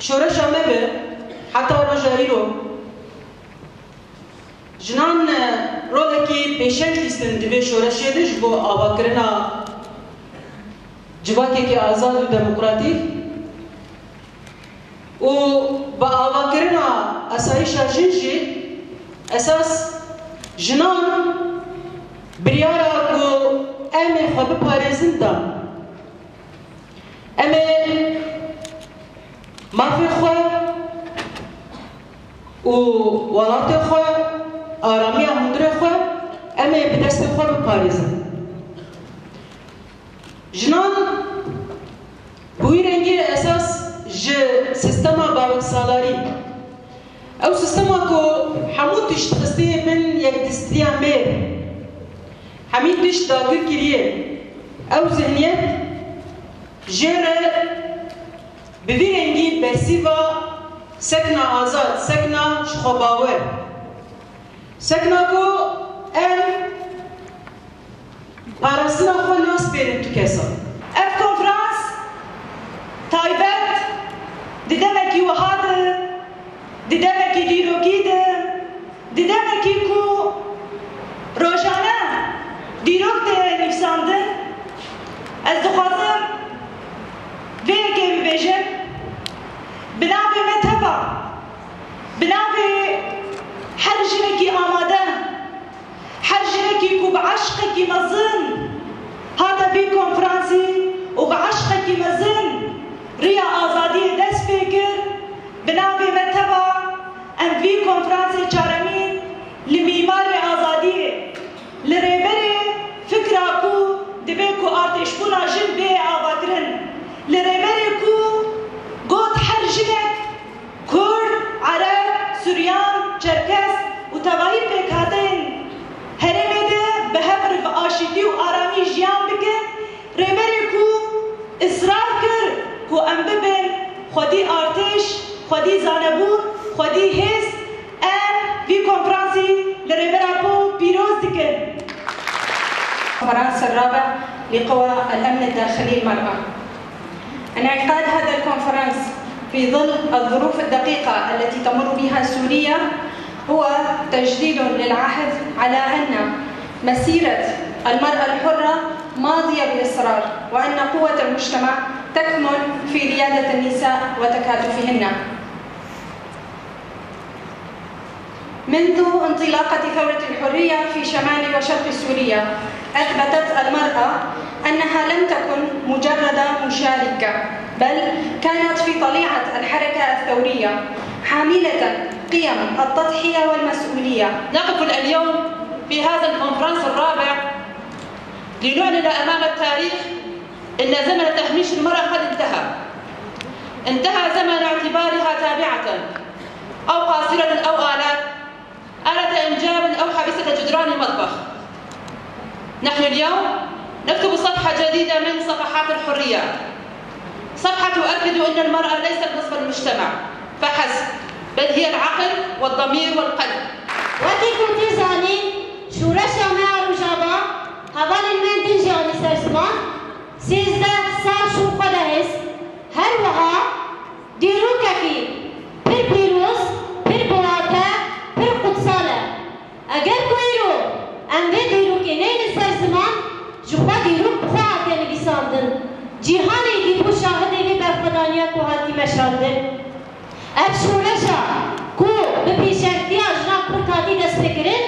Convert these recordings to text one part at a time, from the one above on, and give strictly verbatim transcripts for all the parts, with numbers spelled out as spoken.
Şoreşa me be heta roja îro. Jinan, e, rolekî pêşeng lîstin di vê şoreşê de ji bo avakirina civakekî azad û demokratîk û bi avakirina asayîşa jin jî esas jinan biryara ku em ê xwe biparêzin dan. Em ê mafê xwe û welatê xwe, aramiya hundirê xwe, em ê bi destê xwe biparêzin. Jinan bi wî rengî esas ji sistema baweksalarî, ew sistema ku hemû tişt xistiye bin yekdistiya mêr, hemî tişt dagir kiriye, ew zihniyet jê re bi vî rengî bersîva sekna azad, sekna jixwebawer, sekna ku em parastina xwe naspêrin tu kesan. Ev konferans taybet di demekî wiha de, di demekî dîrokî de, di demekî ku rojane dîrok tê nivîsandin, ez dixwazim vê yekê bibêjim, bi navê me teva, bi navê her jinekî amade, her jinekî ku bi eşqekî mezin hate vî konferansî û bi eşqekî mezin riya azadiyê dest pê kir, bi navê me teva em vî konferansê çaremîn li mîmarê azadiyê, li rêberê fikra ku divê ku artêşbûna jin bê avakirin, li rêberê ku got her jinek Kurd, Ereb, Suryan, Çerkes û tevahî pêkhateyên herêmê de bi hev re bi aşîtî û aramî jiyan bikin, rêberê ku israr kir ku em bibin xwedî artêş, xwedî zanebûn, xwedî hêz, em vî konferansî li rêbera xwe pîroz dikin. الكونفرنس الرابع لقوى الأمن الداخلي المرأة. انعقاد هذا الكونفرنس في ظل الظروف الدقيقة التي تمر بها سوريا هو تجديد للعهد على أن مسيرة المرأة الحرة ماضية بإصرار، وأن قوة المجتمع تكمن في ريادة النساء وتكاتفهن. منذ انطلاقة ثورة الحرية في شمال وشرق سوريا، أثبتت المرأة أنها لم تكن مجرد مشاركة، بل كانت في طليعة الحركة الثورية، حاملة قيم التضحية والمسؤولية. نقف اليوم في هذا الكونفرنس الرابع لنعلن أمام التاريخ إن زمن تهميش المرأة قد انتهى. انتهى زمن اعتبارها تابعة أو قاصرة أو آلة، آلة إنجاب أو حبيسة جدران مطبخ. نحن اليوم نكتب صفحة جديدة من صفحات الحرية، صفحة تؤكد أن المرأة ليست نصف المجتمع فحسب، بل هي العقل والضمير والقلب. Wekî ku tê zanîn, şoreşa me a Rojava hevalên me din jî anî ser ziman, sêzdeh sal şûn xwe de hêst. Her wiha dîrokekî pir pîroz, pir biwate, pir qutsal e. Eger ku îro em vê dîrokê neynin ser ziman, ji xwe dîrok bi xwe hatiye nivîsandin. Cîhanê êdî bû şahidê vê berxwedaniya ku hatî meşandin. Ev şoreşa ku bi pêşengtiya jina Kurd hatî destpêkirin,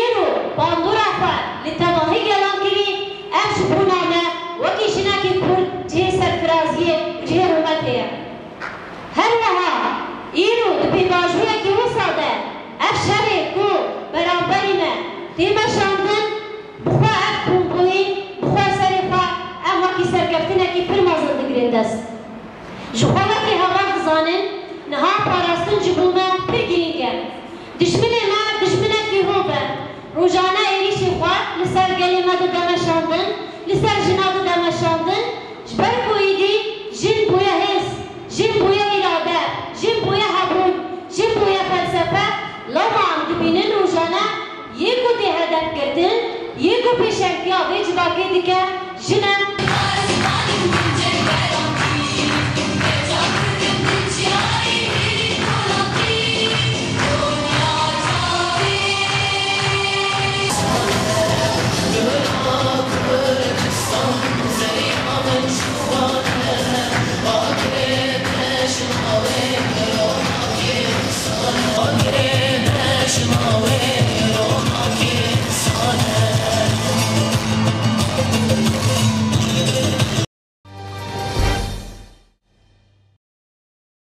îro bandora xwe li tevahî gelan kirî, ev ji bona me wekî jinekî Kurd cihê serfiraziyê û cihê rûmetê ye. Her wiha îro di pêvajoyekî wisa de ev şerê ku beramberî me tê meşandin, bi xwe ev komboyî, bi xwe serê xwe em wekî serkeftinekî pir mezin digirin dest. Ji xwe wekî heval dizanin, niha parastin ji bo me pir girîng e. Dijminê me dijminekî hov e. Rojane êrîşê xwe li ser gelê me dide meşandin, li ser jina dide meşandin, ji ber ku êdî jin bûye hêz, jin bûye îrade, jin bûye hebûn, jin bûye felsefe, lewma em dibînin rojane yê ku tê hedef girtin, yê ku pêşengtiya vê civakê dike, jin e.